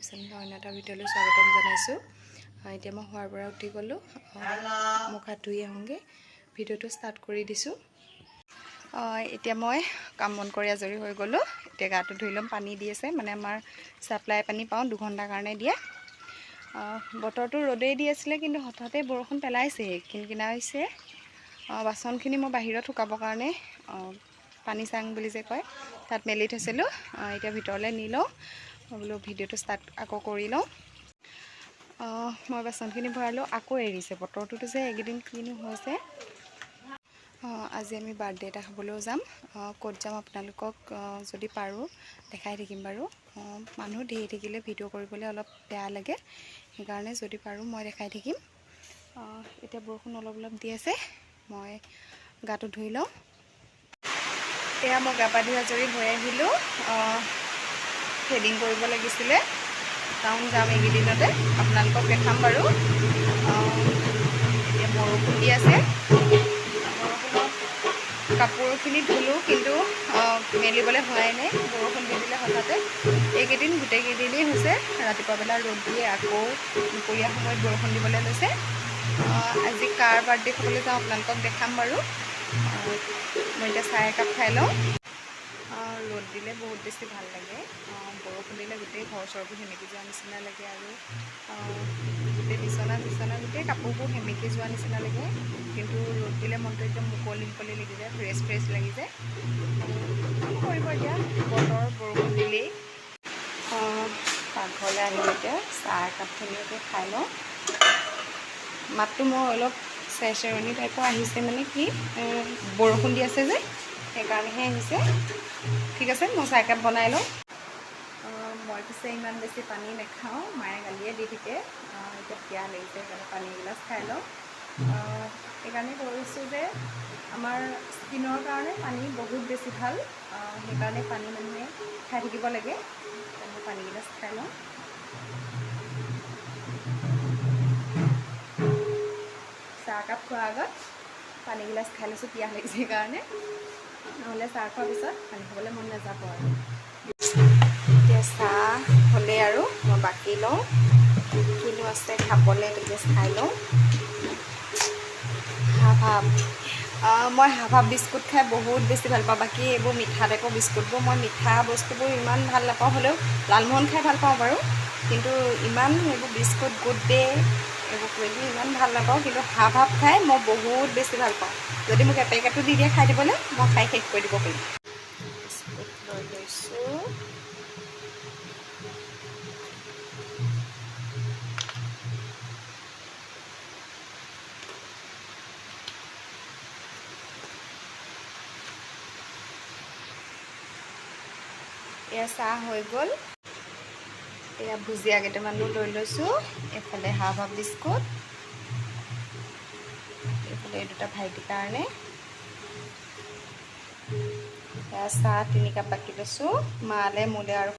YouTube চেনেলৰ অন্য এটা ভিডিঅ'লৈ স্বাগতম জনাইছোঁ। এতিয়া মই শোৱাৰ পৰা উঠি গ'লোঁ, মুখ হাত ধুই আহোঁগৈ। ভিডিঅ'টো ষ্টাৰ্ট কৰি দিছোঁ। এতিয়া মই কাম বন কৰি আজৰি হৈ গ'লোঁ। এতিয়া গাটো ধুই ল'ম। পানী দি আছে, মানে আমাৰ ছাপ্লাই পানী পাওঁ 2 ঘণ্টাৰ কাৰণে দিয়ে। বতৰটো ৰ'দেই দি আছিলে, কিন্তু হঠাতে বৰষুণ পেলাইছেহি, কিনকিনা হৈছে। বাচনখিনি মই বাহিৰত শুকাবৰ কাৰণে পানী চাং বুলি যে কয়, তাত মেলি থৈছিলোঁ। এতিয়া ভিতৰলৈ নি লওঁ। মই বোলো ভিডিঅ'টো ষ্টাৰ্ট আকৌ কৰি লওঁ। মই বাচনখিনি ভৰালোঁ, আকৌ এৰিছে। বতৰটোতো যে এইকেইদিন কিনো হৈছে। আজি আমি বাৰ্থডে এটা খাবলৈও যাম। ক'ত যাম আপোনালোকক যদি পাৰোঁ দেখাই থাকিম বাৰু। মানুহ ধেৰ থাকিলে ভিডিঅ' কৰিবলৈ অলপ বেয়া লাগে, সেইকাৰণে যদি পাৰোঁ মই দেখাই থাকিম। এতিয়া বৰষুণ অলপ অলপ দি আছে, মই গাটো ধুই লওঁ। এয়া মই গা পা ধুই আজৰি হৈ আহিলোঁ। থ্ৰেডিং কৰিব লাগিছিলে, টাউন যাম এইকেইদিনতে, আপোনালোকক দেখাম বাৰু। এতিয়া বৰষুণ দি আছে। বৰষুণত কাপোৰখিনি ধুলোঁ, কিন্তু মেলিবলৈ হোৱাই নাই, বৰষুণ দি দিলে হঠাতে। এইকেইদিন গোটেইকেইদিনেই হৈছে, ৰাতিপুৱা বেলা ৰ'দ দিয়ে, আকৌ দুপৰীয়া সময়ত বৰষুণ দিবলৈ লৈছে। আজি কাৰ বাৰ্থডে খাবলৈ যাওঁ আপোনালোকক দেখাম বাৰু। মই এতিয়া চাহ একাপ খাই লওঁ। ৰ'দ দিলে বহুত বেছি ভাল লাগে। বৰষুণ দিলে গোটেই ঘৰ চৰবোৰ সেমেকি যোৱা নিচিনা লাগে আৰু গোটেই বিচনা চিচনা, গোটেই কাপোৰবোৰ সেমেকি যোৱা নিচিনা লাগে। কিন্তু ৰ'দ দিলে মনটো একদম মুকলি মুকলি লাগি যায়, ফ্ৰেছ ফ্ৰেছ লাগি যায়। কি কৰিব এতিয়া, বতৰ বৰষুণ দিলেই। পাকঘৰলৈ আহিলোঁ, এতিয়া চাহ একাপ ধুনীয়াকৈ খাই লওঁ। মাতটো মোৰ অলপ চেৰচেৰণি টাইপৰ আহিছে, মানে কি বৰষুণ দি আছে যে, সেইকাৰণেহে আহিছে। ঠিক আছে, মই চাহ একাপ বনাই লওঁ। মই পিছে ইমান বেছি পানী নাখাওঁ, মায়ে গালিয়ে দি থাকে। এতিয়া পিয়াহ লাগিছে, সেইকাৰণে পানী এগিলাচ খাই লওঁ। সেইকাৰণে কৈছোঁ যে আমাৰ স্কিনৰ কাৰণে পানী বহুত বেছি ভাল, সেইকাৰণে পানী মানুহে খাই থাকিব লাগে। মই পানী গিলাচ খাই লওঁ। চাহ একাপ খোৱাৰ আগত পানী গিলাচ খাই লৈছোঁ, পিয়াহ লাগিছে সেইকাৰণে। নহ'লে চাহ খোৱাৰ পিছত পানী খাবলৈ মন নাযাব আৰু। এতিয়া চাহ হ'লে আৰু মই বাকি লওঁ। কিনো আছে খাবলৈ তেতিয়া চাই লওঁ। হাফ হাফ, মই হাফ হাফ বিস্কুট খাই বহুত বেছি ভাল পাওঁ। বাকী এইবোৰ মিঠা টাইপৰ বিস্কুটবোৰ, মই মিঠা বস্তুবোৰ ইমান ভাল নাপাওঁ। হ'লেও লালমোহন খাই ভাল পাওঁ বাৰু, কিন্তু ইমান এইবোৰ বিস্কুট, গুড ডে, এইবোৰ কিবাকিবি ইমান ভাল নাপাওঁ। কিন্তু হাফ হাফ খাই মই বহুত বেছি ভাল পাওঁ। যদি মোক এপেকেটো দি দিয়ে খাই দিবলৈ, মই খাই শেষ কৰি দিব পাৰিম। বিস্কুট লৈ লৈছোঁ। এয়া চাহ হৈ গ'ল। এয়া ভুজিয়া কেইটামানো লৈ লৈছোঁ, এইফালে হাফ হাফ বিস্কুট, এইফালে এই দুটা ভাইটিৰ কাৰণে। এয়া চাহ 3 কাপ বাকি লৈছোঁ, মালে, মোলে আৰু।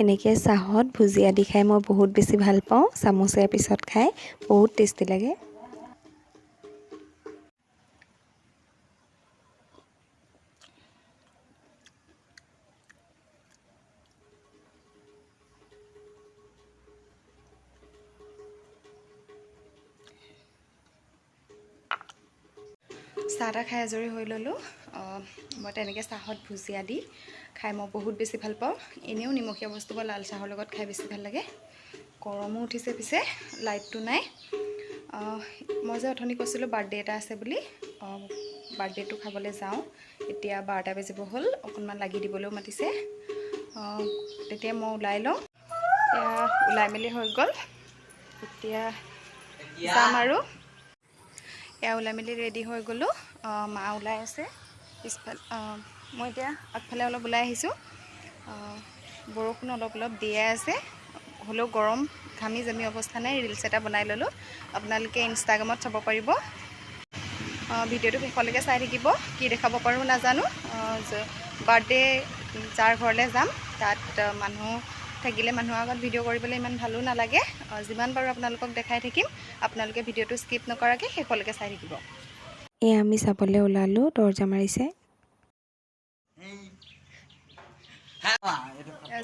এনেকৈ চাহত ভুজিয়া দি খাই মই বহুত বেছি ভাল পাওঁ। চামুচেৰে পিছত খাই বহুত টেষ্টি লাগে। চাহ তাহ খাই আজৰি হৈ ল'লোঁ। মই তেনেকৈ চাহত ভুজিয়া দি খাই মই বহুত বেছি ভাল পাওঁ। এনেও নিমখীয়া বস্তুবোৰ লাল চাহৰ লগত খাই বেছি ভাল লাগে। গৰমো উঠিছে পিছে, লাইটটো নাই। মই যে অথনি কৈছিলোঁ বাৰ্থডে এটা আছে বুলি, বাৰ্থডেটো খাবলৈ যাওঁ। এতিয়া 12টা বাজিব হ'ল, অকণমান লাগি দিবলৈও মাতিছে। তেতিয়া মই ওলাই লওঁ। এতিয়া ওলাই মেলি হৈ গ'ল, এতিয়া যাম আৰু। এয়া ওলাই মেলি ৰেডি হৈ গ'লোঁ। মা ওলাই আছে পিছফালে, মই এতিয়া আগফালে অলপ ওলাই আহিছোঁ। বৰষুণ অলপ অলপ দিয়ে আছে, হ'লেও গৰম, ঘামি জামি অৱস্থা নাই। ৰিলচ এটা বনাই ল'লোঁ, আপোনালোকে ইনষ্টাগ্ৰামত চাব পাৰিব। ভিডিঅ'টো শেষলৈকে চাই থাকিব। কি দেখাব পাৰোঁ নাজানো। বাৰ্থডে যাৰ ঘৰলৈ যাম, তাত মানুহ থাকিলে মানুহৰ আগত ভিডিঅ' কৰিবলৈ ইমান ভালো নালাগে। যিমান পাৰোঁ আপোনালোকক দেখাই থাকিম, আপোনালোকে ভিডিঅ'টো স্কিপ নকৰাকৈ শেষলৈকে চাই থাকিব। এয়া আমি চাবলৈ ওলালোঁ, দৰ্জা মাৰিছে।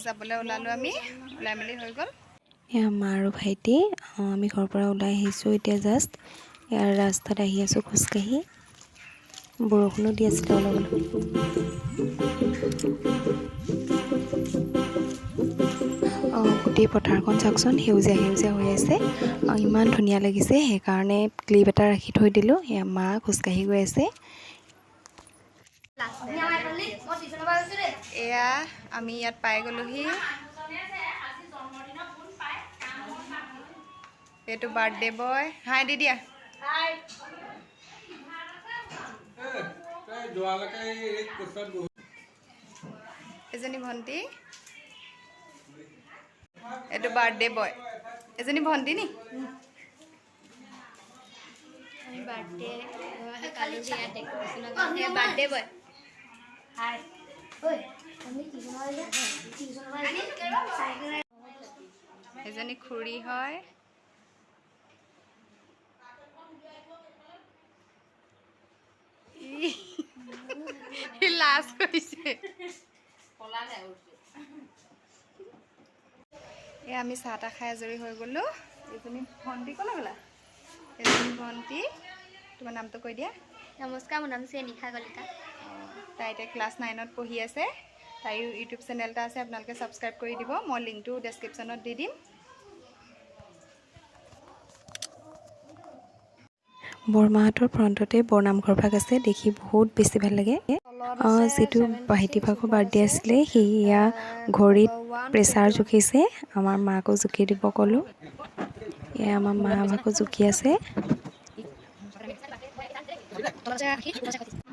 যাবলৈ ওলালোঁ আমি, ওলাই মেলি হৈ গ'ল। এয়া মা আৰু ভাইটি, আমি ঘৰৰ পৰা ওলাই আহিছোঁ এতিয়া জাষ্ট। ইয়াৰ ৰাস্তাত আহি আছোঁ খোজকাঢ়ি, বৰষুণো দি আছিলে অলপ অলপ। গোটেই পথাৰখন চাওকচোন, সেউজীয়া সেউজীয়া হৈ আছে, ইমান ধুনীয়া লাগিছে। সেইকাৰণে ক্লিপ এটা ৰাখি থৈ দিলোঁ। এয়া মা খোজকাঢ়ি গৈ আছে। এয়া আমি ইয়াত পাই গ'লোহি। এইটো বাৰ্থডে বয়, হাই দি দিয়া। এজনী ভণ্টি, এইটো বাৰ্থডে বয়। এজনী ভণ্টি নি? এজনী খুৰী হয়। লাজ কৰিছে। এয়া আমি চাহ তাহ খাই আজৰি হৈ গ'লোঁ। এজনী ভণ্টি ক'লৈ গ'লা? এজনী ভণ্টি, তোমাৰ নামটো কৈ দিয়া। নমস্কাৰ, মোৰ নাম নিশা কলিতা। তাই এতিয়া ক্লাছ 9ত পঢ়ি আছে। তাইও ইউটিউব চেনেল এটা আছে, আপোনালোকে ছাবস্ক্ৰাইব কৰি দিব। মই লিংকটো ডেছক্ৰিপশ্যনত দি দিম। বৰমাহঁতৰ ফ্ৰণ্টতে বৰনামঘৰ ভাগ আছে, দেখি বহুত বেছি ভাল লাগে। যিটো ভাইটি ভাগৰ বাৰ্থডে আছিলে, সি এয়া ঘড়ীত প্ৰেছাৰ জুখিছে। আমাৰ মাকো জুখি দিব ক'লোঁ। এয়া আমাৰ মা ভাগো জুখি আছে।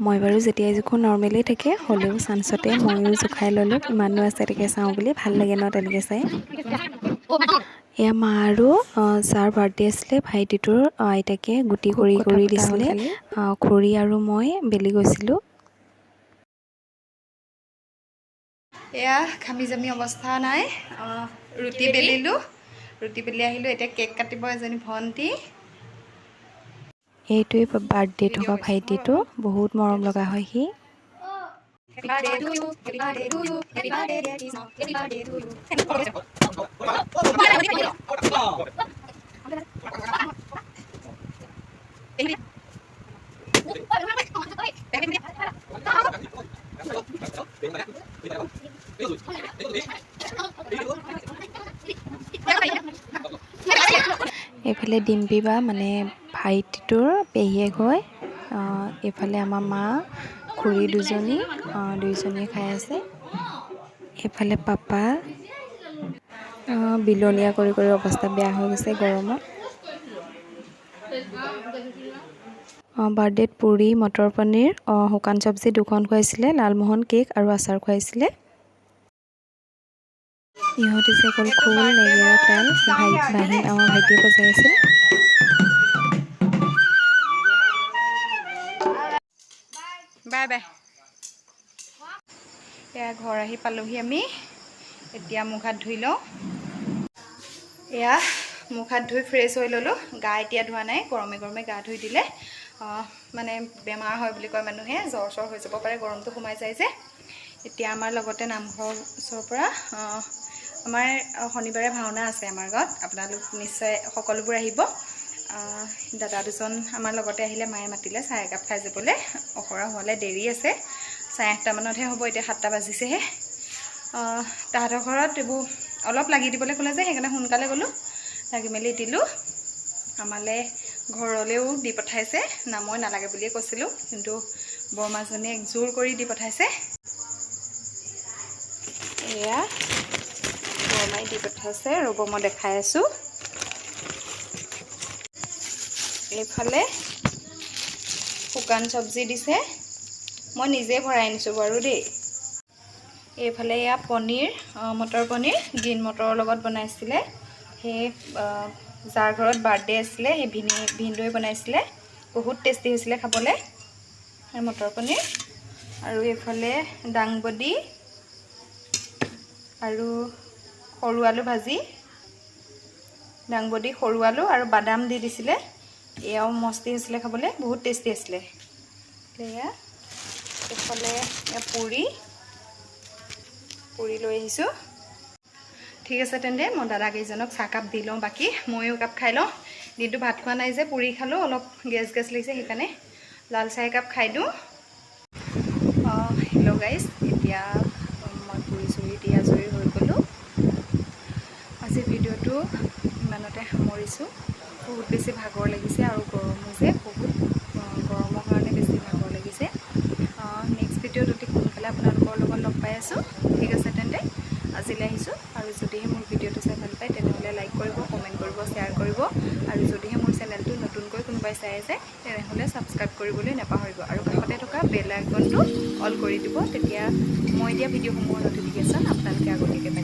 মই বাৰু যেতিয়াই জোখোঁ নৰ্মেলি থাকে, হ'লেও চান্সতে ময়ো জোখাই ল'লোঁ। কিমাননো আছে তাকে চাওঁ বুলি, ভাল লাগে ন তেনেকৈ চাই। এয়া মা আৰু যাৰ বাৰ্থডে আছিলে ভাইটিটোৰ আইতাকে গুটি কৰি কৰি দিছিলে। খুৰী আৰু মই বেলি গৈছিলোঁ। এয়া ঘামি জামি অৱস্থা নাই। ৰুটি বেলিলোঁ, ৰুটি বেলি আহিলোঁ। এতিয়া কেক কাটিব এজনী ভণ্টি। এইটোৱে বাৰ্থডে থকা ভাইটিটো, বহুত মৰম লগা হয় সি। এইফালে ডিম্পী বা মানে ভাইটিটোৰ পেহীয়েক হয়। এইফালে আমাৰ মা, খুৰী দুজনী, দুইজনীয়ে খাই আছে। এইফালে পাপা বিলনীয়া কৰি কৰি অৱস্থা বেয়া হৈ গৈছে গৰমত। বাৰ্থডেত পুৰি, মটৰ পনীৰ, শুকান চব্জি দুখন খুৱাইছিলে, লালমোহন কেক আৰু আচাৰ খুৱাইছিলে। ইহঁতি যে অকল খোল, নেগেৰা, তাল, বাঁহী আমাৰ ভাইটিয়ে বজাই আছিল। Bye bye. এয়া ঘৰ আহি পালোহি আমি। এতিয়া মুখ হাত ধুই লওঁ। এয়া মুখ হাত ধুই ফ্ৰেছ হৈ ল'লোঁ। গা এতিয়া ধোৱা নাই, গৰমে গৰমে গা ধুই দিলে মানে বেমাৰ হয় বুলি কয় মানুহে, জ্বৰ চৰ হৈ যাব পাৰে, গৰমটো সোমাই যায় যে। এতিয়া আমাৰ লগতে নামঘৰৰ ওচৰৰ পৰা আমাৰ শনিবাৰে ভাওনা আছে আমাৰ গাঁৱত, আপোনালোক নিশ্চয় সকলোবোৰ আহিব। দাদা দুজন আমাৰ লগতে আহিলে, মায়ে মাতিলে চাহ একাপ খাই যাবলৈ। অখৰা হোৱালৈ দেৰি আছে, 8:30 মানতহে হ'ব, এতিয়া 7টা বাজিছেহে। তাহাঁতৰ ঘৰত এইবোৰ অলপ লাগি দিবলৈ ক'লে যে, সেইকাৰণে সোনকালে গ'লোঁ, লাগি মেলি দিলোঁ। আমালৈ ঘৰলৈও দি পঠাইছে, না মই নালাগে বুলিয়ে কৈছিলোঁ, কিন্তু বৰমাজনীয়ে জোৰ কৰি দি পঠাইছে। এয়া বৰমাই দি পঠাইছে, ৰ'ব মই দেখাই আছোঁ। এইফালে শুকান চব্জি দিছে, মই নিজে ভৰাই আনিছোঁ বাৰু দেই। এইফালে এয়া পনীৰ, মটৰ পনীৰ গ্ৰীণ মটৰৰ লগত বনাইছিলে। সেই যাৰ ঘৰত বাৰ্থডে আছিলে সেই ভিনদৈ বনাইছিলে, বহুত টেষ্টি হৈছিলে খাবলৈ মটৰ পনীৰ। আৰু এইফালে দাংবডি আৰু সৰু আলু ভাজি, দাংবডি, সৰু আলু আৰু বাদাম দি দিছিলে। এয়াও মস্তি হৈছিলে খাবলৈ, বহুত টেষ্টি আছিলে। এয়া এইফালে এয়া পুৰি পুৰি লৈ আহিছোঁ। ঠিক আছে তেন্তে, মই দাদাকেইজনক চাহকাপ দি লওঁ, বাকী ময়ো একাপ খাই লওঁ। দিনটো ভাত খোৱা নাই যে, পুৰি খালোঁ, অলপ গেছ গেছ লাগিছে, সেইকাৰণে লাল চাহ একাপ খাই দিওঁ। হেল্ল' গাইজ, এতিয়া মই পুৰি চুৰি দি আজৰি হৈ গ'লোঁ। আজিৰ ভিডিঅ'টো ইমানতে সামৰিছোঁ। বহুত বেছি ভাগৰ লাগিছে আৰু গৰমো যে বহুত, গৰমৰ কাৰণে বেছি ভাগৰ লাগিছে। নেক্সট ভিডিঅ'ত অতি সোনকালে আপোনালোকৰ লগত লগ পাই আছোঁ। ঠিক আছে তেন্তে, আজিলৈ আহিছোঁ। আৰু যদিহে মোৰ ভিডিঅ'টো চাই ভাল পায়, তেনেহ'লে লাইক কৰিব, কমেণ্ট কৰিব, শ্বেয়াৰ কৰিব। আৰু যদিহে মোৰ চেনেলটো নতুনকৈ কোনোবাই চাই আছে, তেনেহ'লে ছাবস্ক্ৰাইব কৰিবলৈ নাপাহৰিব আৰু কাষতে থকা বেল আইকনটো অল কৰি দিব। তেতিয়া মই দিয়া ভিডিঅ'সমূহৰ ন'টিফিকেশ্যন আপোনালোকে আগতীয়াকৈ